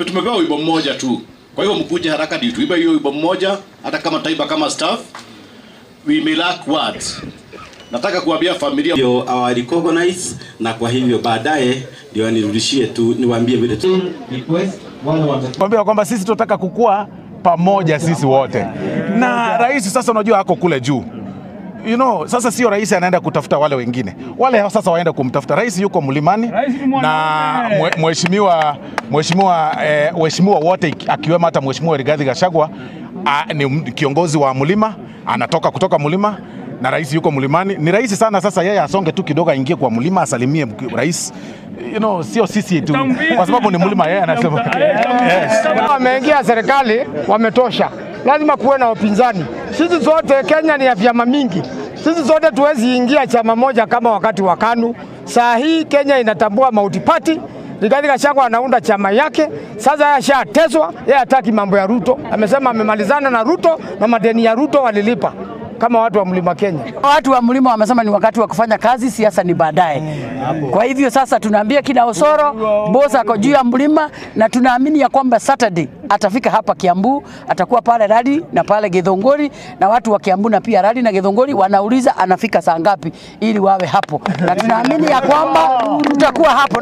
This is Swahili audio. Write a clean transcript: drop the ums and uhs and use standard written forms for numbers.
Tumepewa wimbo mmoja tu, kwa hivyo mkuje haraka ndio tuimbe hiyo wimbo mmoja, hata kama taiba kama staff we may lack words. Nataka kuambia familia ndio awa recognize, na kwa hivyo baadaye ndio anirudishie tu niwaambie vile tu kwambia kwamba sisi tunataka kukua pamoja sisi wote. Na rais sasa unajua ako kule juu. You know, sasa sio rais anaenda kutafuta wale wengine. Wale hao sasa waenda kumtafuta. Rais yuko mlimani na mheshimiwa mheshimiwa wote akiwemo hata Mheshimiwa Rigathi Gachagua ni kiongozi wa mlima, anatoka kutoka mlima na rais yuko mlimani. Ni rahisi sana sasa yeye asonge tu kidogo aingie kwa mlima asalimie rais. You know, sio sisi tu kwa sababu ni mlima yeye anasema. Yes. Wameingia serikali wametosha. Lazima kuwe na upinzani. Sisi zote Kenya ni ya vyama mingi. Sisi zote tuwezi ingia chama moja kama wakati wa KANU. Saa hii Kenya inatambua multi-party. Rigathi Gachagua anaunda chama yake. Sasa yeye ashateswa, yeye hataki mambo ya Ruto. Amesema amemalizana na Ruto na madeni ya Ruto walilipa kama watu wa mlima Kenya. Watu wa mlima wamesema ni wakati wa kufanya kazi, siasa ni baadaye. Kwa hivyo sasa tunaambia kina Osoro, bosa ako juu ya mlima, na tunaamini ya kwamba Saturday atafika hapa Kiambu, atakuwa pale Rali na pale Githunguri, na watu wa Kiambu na pia Rali na Githunguri wanauliza anafika saa ngapi ili wawe hapo. Na tunaamini ya kwamba tutakuwa hapo.